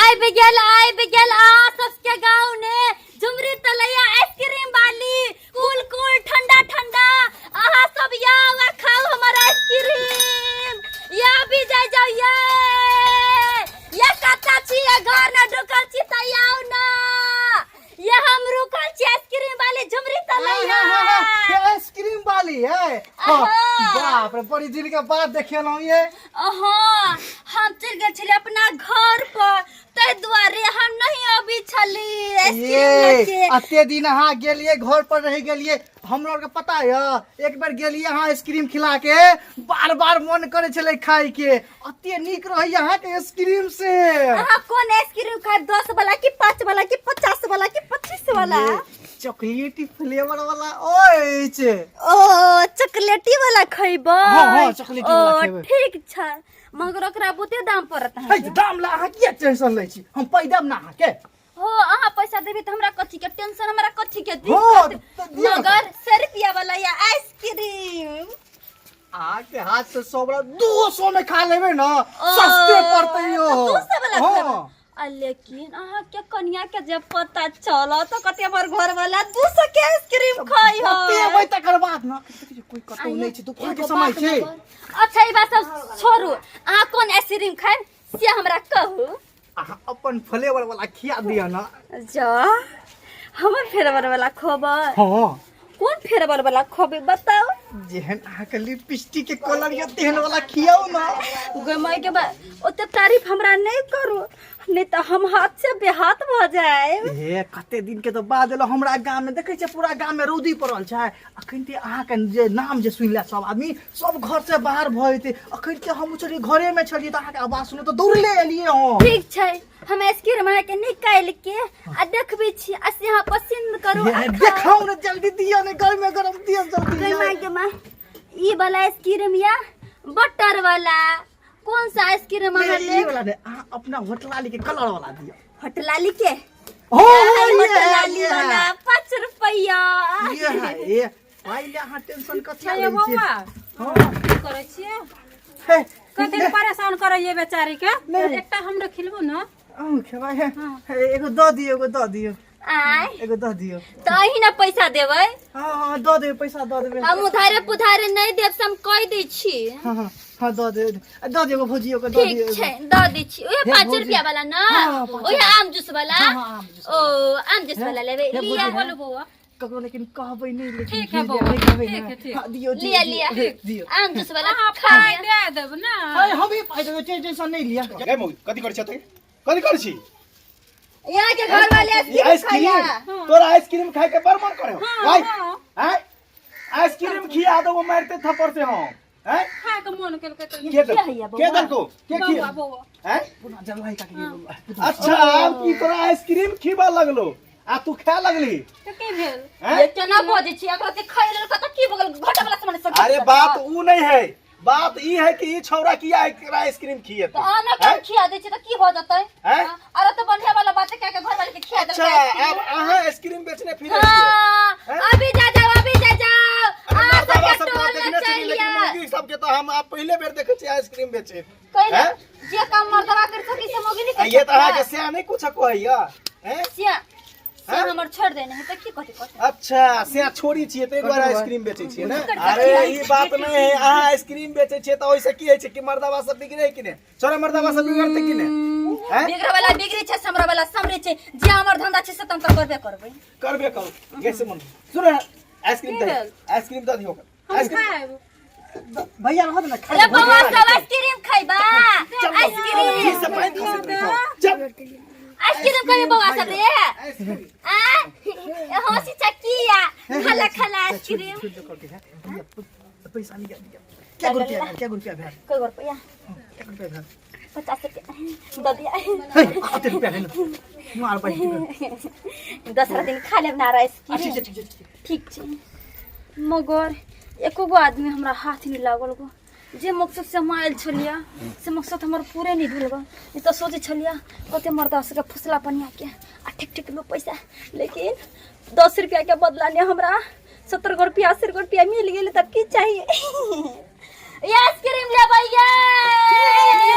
आबि गेल, आबि गेल अहाँ सबके गाँव ने झुमरी तलैया आइसक्रीम वाली, कूल कूल ठंडा ठंडा। अहाँ सब आउ आ खाउ हमर आइसक्रीम। या भी जाय जाउ ये, ये कतऽ छी? ये घर न ढुकल छी तऽ आउ न। ये हम रुकल छी आइसक्रीम वाली झुमरी तलैया। आइसक्रीम वाली है? हाँ, बाप रे, बड़ी दिन के बाद देखेलहुँ ये। हाँ, हम चलि गेल छलियै अपना घर पर, ताहि दुआरे हम नहीं अबै छली आइसक्रीम ये लऽ के। अते दिन अहाँ गेलिए, घर पर रह गेलिए, हमरा आरके पता यऽ, एक बेर गेलिए अहाँ आइसक्रीम खिला के, बार बार मन करे छलै खाय के, अते नीक रहै अहाँके आइसक्रीम से। अहाँ कोन आइसक्रीम खायब, 10 वाला कि 5 वाला कि 50 वाला कि 25 वाला? ये चॉकलेटी फ्लेवर वाला अछि। ओ चॉकलेटी वाला खैबै? हाँ, चॉकलेटी वाला ओ, खैबै। ठीक छै, मगर ओकरा बहुते दाम पड़त है अहाँके। दाम ला अहाँ किया टेंशन लै छी? हम पाइ देब ना अहाँके। हो, अहाँ पैसा देबी तऽ हमरा कथी के टेंशन, हमरा कथी के हो, दिक्कत? तऽ दिअ ना। मगर 100 रुपया वाला या आइसक्रीम। अहाँके हाथ से 100 वाला 200 में खा लेबै ना, सस्ते पड़तै यो। 200 वाला हाँ। खेबै। आ लेकिन अहाँ के कनिया के जब पता चल तो कते हमर घर वाला 200 के आइसक्रीम खाई हो। बतेबै तकर बाद ना। कोई कतौ नहि छै, दुपहर के एगो समय बात छै। मगर। अच्छा, ई बात सब छोड़ू, अहाँ कोन आइसक्रीम खाएब से हमरा कहू। अहाँ अपन फ्लेवर वाला खिया दिअ ना। जा, हमर फ्लेवर वाला खोबै? हाँ। कोन फ्लेवर वाला खोबै, बताउ। जेहन अहाँके लिपस्टिक के कलर यऽ तेहन वाला खियाउ ना। गै माय के बा, ओते तारीफ हमरा नहीं करू, नहीं तऽ हम हाथ से बेहाथ भऽ जाए। हे, कते दिन के तो बाद एलो हमरा गाम में, देखै छियै पूरा गाम में रौदी पड़ल छै। अखन ते अहाँके जे नाम जे सुनि ले सब आदमी सब घर से बाहर भऽ जेतै। अखन ते हम छलियै घरे में छलियै तऽ अहाँके आवाज सुनल तऽ दौड़ले एलियै हम। ठीक छै, हम आइसक्रीम अहाँके निकालि के आ देखबै छी, आ से अहाँ पसन्द करू आ हे, खाउ। देखाउ ने, जल्दी दिअ ने, गरमे गरम दिअ जल्दी। गै माय गे माय, ई वाला आइसक्रीम या बटर वाला, कौन सा आइसक्रीम अहाँ ई लेब? वाला ने, अहाँ अपना होटलाली के कलर वाला दिअ। होटलाली के? हो हो, ये है, होटलाली ये है। वाला 5 रुपया। ये है, ये पाइ ले, अहाँ टेंशन कथी हे लै छियै? बौआ। हाँ। की करै छियै? हे, कते परेशान करैये बेचारी के। नहि। एकटा हमरो खिलबू ने। अहूँ खेबै? हे, हे, एगो दऽ दियौ, एगो दऽ दियौ। आय? एगो दऽ दियौ। तऽ अही ने पैसा देबै? हाँ हाँ, दऽ देबै, पैसा दऽ देबै। हम उधारे पुधारे नहि देब से हम कहि दै छी। हाँ हाँ हाँ, दऽ देबै, दऽ दियौ भौजी, ओकर दऽ ठीक दियौ। छै, दऽ दै छी उहे हे 5 भौजी। रुपया वाला ने? हाँ, 5। उहे आम जूस वाला। हाँ, हाँ, आम जूस। ओ आम जूस वाला लेबै? हे लिअ। भौजी, बोलू बौआ। ककरो लेकिन कहबै नहि लेकिन। ठीक है भेज बौआ, देब, नहि कहबै ठीक ने। है, ठीक। हाँ, दियौ दियौ, लिअ, दियौ, लिअ। दियौ। आम जूस वाला अहाँ खा पाइ लिअ। दए देब ने? अरे, हम ही पाइ देबै, टेंशन नहि लिअ। गे मौगी, कथी करै छी तू? कथी करै छी? यहाँ के घर वाले ई आइसक्रीम आइसक्रीम खाया। तोरा आइसक्रीम खाय के बड़ मन करे हो? हाँ, आइ हाँ। आइ आइसक्रीम खिया दो, मारते थप्पड़ से हम हैं। खाय के मन केलकै तऽ। के दल के हैया बौआ? के दलको के खिया? बौआ, बौआ। हैं? पुनः जलवाई काकी के बौआ। अच्छा, आब की तोरा आइसक्रीम खिबा लगलो आ तू खाए लगली? तऽ की भेल? हैं? ये केना बजै छी? एकरा ते खाइ लेल कत की बगल घटा वाला सामान सब। अरे, बात ऊ नहीं है, बात ई है कि ई छौरा किया एकरा आइसक्रीम खिएते? तऽ आना कम खिया दै छी तऽ की भऽ जेतै? हैं? अरे, तऽ बढ़िया वाला बात है, के घर वाले के खिया अच्छा, देलकै। अब अहाँ आइसक्रीम बेचने फिरे छियै? हाँ, हैं? अभी जा जाओ, अभी जा जाओ। अरे, आ मर्दाबा सबके सबके टोल देखने में छलियै, चलि लेकिन आ। मौगी सबके तऽ हम आब पहिले बेर देखै छियै आइसक्रीम बेचे। कहि हैं? जे काम मर्दवा कर सकी से मौगी नहीं आ कर ये तऽ अहाँके सकता। सएह नहि कुछ कहैया हैं? सिया से हैं? हमर छोड़ देने है तऽ की कथी कथी? अच्छा, से छोड़ी छियै ताहि दुआरे आइसक्रीम बेचै छियै ने? अरे, ई बात नहि है। अहाँ आइसक्रीम बेचै छियै तऽ ओहिसँ की होइ छै कि मर्दाबा सब बिगड़े कि नहि? छोरा मर्दाबा सब बिगड़तै कि नहि, हैं? बिगड़े वाला बिगड़े छै, समरे वाला समरे छै। जे हमर धंधा छै से तऽ हम तऽ करबे करबै। करबे करू। गैसे मन सुन, आइसक्रीम की दे। भेल? आइसक्रीम दऽ दियौ ओकरा। हम आइसक्रीम खायब। भैया रहत ने खाइ। अरे बौआ, सब आइसक्रीम खैबा? आइसक्रीम। जी से पानि खसैत रहै छौ। चल। आइसक्रीम खैबे बौआ सब रे? आइसक्रीम। आ हंसी चकिया खाला खाला आइसक्रीम। छोड़ दो करके है भैया, पैसा लिया दिया। क्या रुपया भेल? क्या रुपया भेल? कोई रुपया? क्या रुपया भेल? 50 रुपया दऽ दिया। हे, कते रुपया भेल? मार पैसा। दोसरा दिन खा लेब ना आइसक्रीम। ठीक छै, ठीक छै, ठीक छै। ठीक छै, मगर एको गो आदमी हमरा हाथ नहि लागल गो। जे मकसद से हम आयल छलियै से मकसद हमर पूरे नहि भेल गो। ई तऽ सोचै छलियै कते मर्दा सबके फुसला पनिया के आ ठीक ठीक लो पैसा, लेकिन 10 रुपया के बदला ने हमरा 70 गो रुपया, 80 गो रुपया मिल गेल, तब की चाहिए? ये आइसक्रीम लेबै ये।